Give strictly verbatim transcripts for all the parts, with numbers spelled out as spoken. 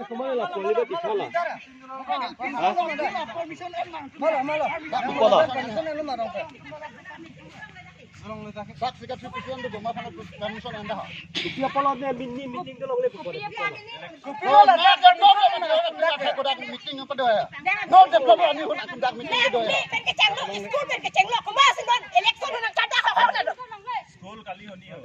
Kemana la poli ba pitha la? Ha? Kola. Dak secretary president do boma phana permission anda ha. Ipia pala ne mini meeting ke longle pukore. No, no, no, no, no, no, no, kodak meeting apa doya? No develop ani hon akum dak meeting ke doya. School pen kechenglo, kuma si non election nang kada ho ho na do. School kali honi ho.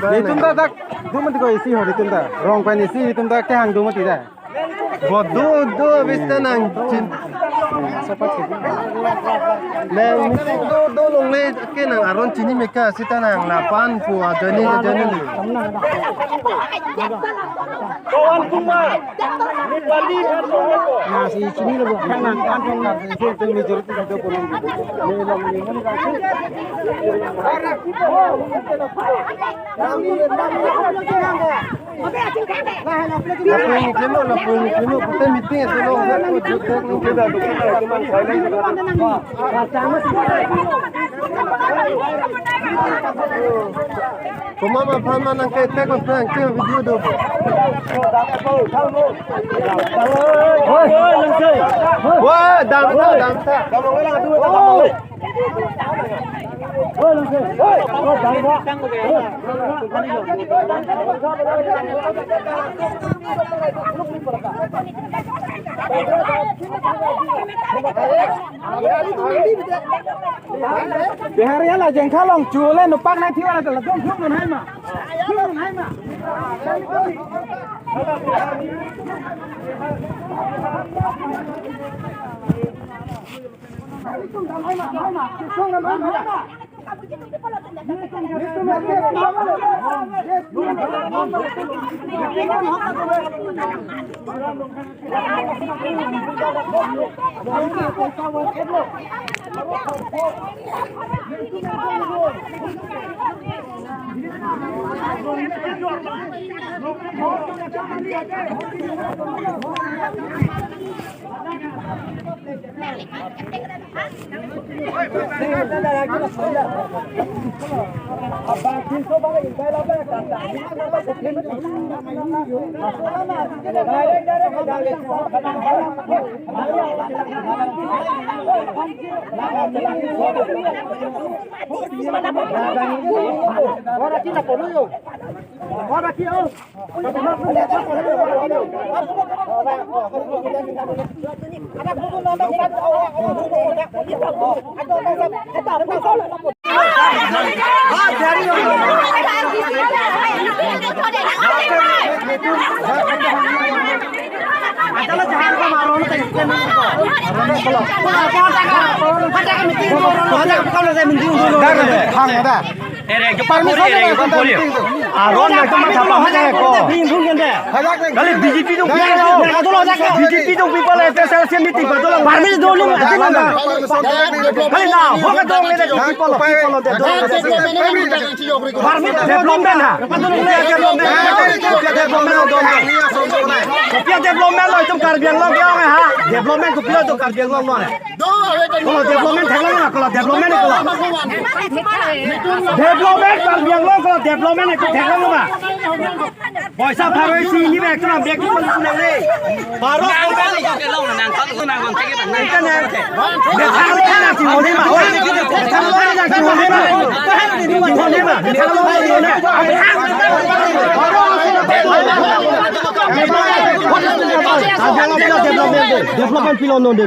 Netum ta dak dum mati ko isi ho netum ta. Rong pen isi netum ta kehang dum mati ta. Bodo do abis ta nangchin. Nang misi do do longle ke nang aron chini meka sita nang lapan pu ajoine ajoine ni. Kawan kuma. Nepali. Na si chini lo bu. Nang kan nang kan si majority do ko. Lapu ni klimo, lapu ni klimo, pute meeting ase lo. Komat aphan ma nangke tek aphan ke video do. Wah, dam ta, dam ta. Bihari la jengkha long chule nupak nai thiwa la dum thum non hai ma. Thum non hai ma. Permission Aron na kama thapa ma ko. Kali B J P atum pi lo. B J P atum pi pala F S L C meeting pa dolang. Permit do ling ati mana. Kali na ho ka dong le do pi pala pi pala de do. Permit development ha. Development. Development do. Kopi development lo itum Karbi Anglong ke ong ha. Development kopi lo itum Karbi Anglong lo. Kalau development theklang na, kalau development kalau. Development Karbi Anglong kalau development itu theklang na. Poisa pharo isi ini bek tu bek tu pun nang le. Pharo. Nang kan nang kan nang kan. Nang kan nang. Methang lo na si holi ma. Methang lo na si holi ma. Si holi ma. Methang lo na. Development, development, development, development, development, development,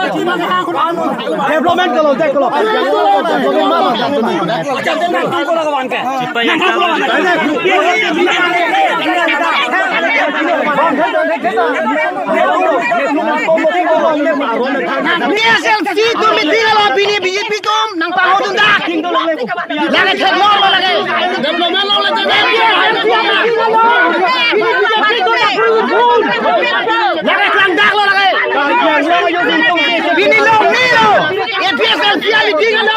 development, development, development, development, P S L C atum meeting lo pini B J P atum nang pahot un da. Lake theklonglo lake. Development lo lake. Lake klangdaklo lake. Pini lo ni lo. A P S L C meeting lo.